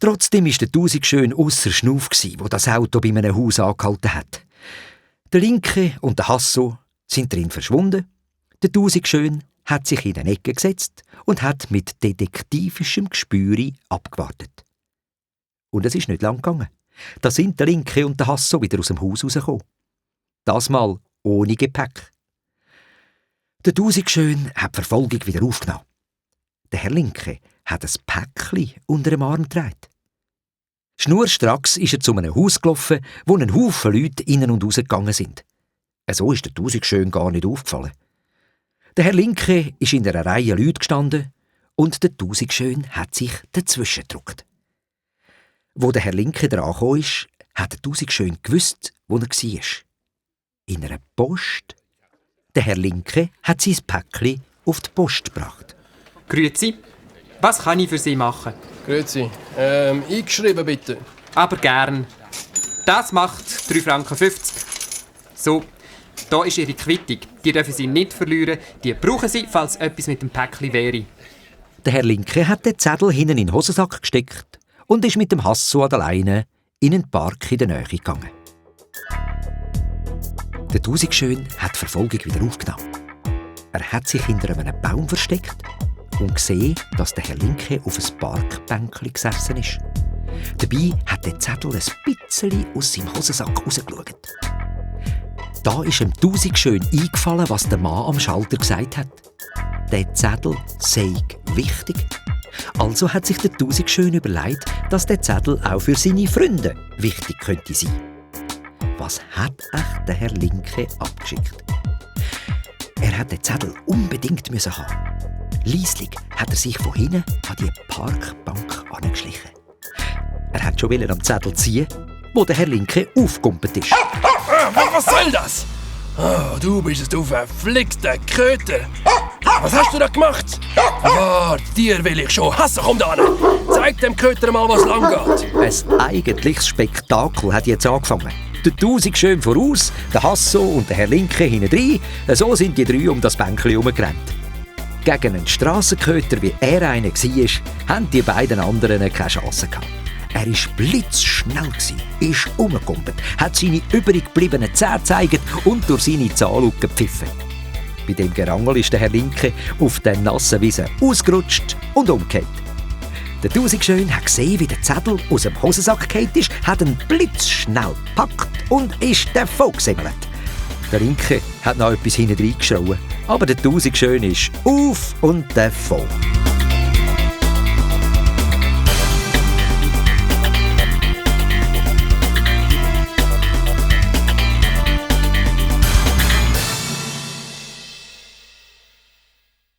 Trotzdem war der Tausendschön ausser Schnuff, wo das Auto bei einem Haus angehalten hat. Der Linke und der Hasso sind drin verschwunden. Der Tausendschön hat sich in eine Ecke gesetzt und hat mit detektivischem Gespüri abgewartet. Und es ist nicht lang gegangen. Da sind der Linke und der Hasso wieder aus dem Haus rausgekommen. Das Mal ohne Gepäck. Der Tausendschön hat die Verfolgung wieder aufgenommen. Der Herr Linke hat ein Päckchen unter dem Arm getragen. Schnurstracks ist er zu einem Haus gelaufen, wo ein Haufen Leute innen und rausgegangen sind. So ist der Tausendschön gar nicht aufgefallen. Der Herr Linke ist in einer Reihe Leute gestanden und der Tausendschön hat sich dazwischen gedrückt. Wo der Herr Linke dran gekommen ist, hat der Tausendschön gewusst, wo er war. In einer Post. Der Herr Linke hat sein Päckchen auf die Post gebracht. Grüezi, was kann ich für Sie machen? Grüezi. Eingeschrieben bitte. Aber gern. Das macht 3,50 Franken. So, da ist Ihre Quittung. Die dürfen Sie nicht verlieren. Die brauchen Sie, falls etwas mit dem Päckchen wäre. Der Herr Linke hat den Zettel hinten in den Hosensack gesteckt und ist mit dem Hasso an der Leine in einen Park in der Nähe gegangen. Der Tausendschön hat die Verfolgung wieder aufgenommen. Er hat sich hinter einem Baum versteckt und gesehen, dass der Herr Linke auf ein Parkbänkchen gesessen ist. Dabei hat der Zettel ein bisschen aus seinem Hosensack rausgeschaut. Da ist ihm Tausendschön eingefallen, was der Mann am Schalter gesagt hat. Der Zettel sei wichtig. Also hat sich der Tausendschön überlegt, dass der Zettel auch für seine Freunde wichtig könnte sein. Was hat echt der Herr Linke abgeschickt? Er hat den Zettel unbedingt haben. Lieslig hat er sich von hinten an die Parkbank angeschlichen. Er hat schon am Zettel ziehen, wo der Herr Linke aufgekumpelt ist. Was soll das? Oh, du bist es, du verflixter Köter. Was hast du da gemacht? Warte, dir will ich schon. Hasse, komm da hin. Zeig dem Köter mal, was lang geht. Ein eigentliches Spektakel hat jetzt angefangen. Der Tausendschön voraus, der Hasso und der Herr Linke hinten rein. So sind die drei um das Bänkchen herumgerannt. Gegen einen Strassenköter, wie er einer war, haben die beiden anderen keine Chance gehabt. Er war blitzschnell, ist umgekumpelt, hat seine übrig gebliebenen Zähne gezeigt und durch seine Zahnluke gepfiffen. Bei dem Gerangel ist der Herr Linke auf der nassen Wiese ausgerutscht und umgekehrt. Der Tausendschön hat gesehen, wie der Zettel aus dem Hosensack gefallen ist, hat ihn blitzschnell gepackt und ist davon gesemmelt. Der Linke hat noch etwas hinten reingeschrien, aber der Tausendschön ist auf und davon.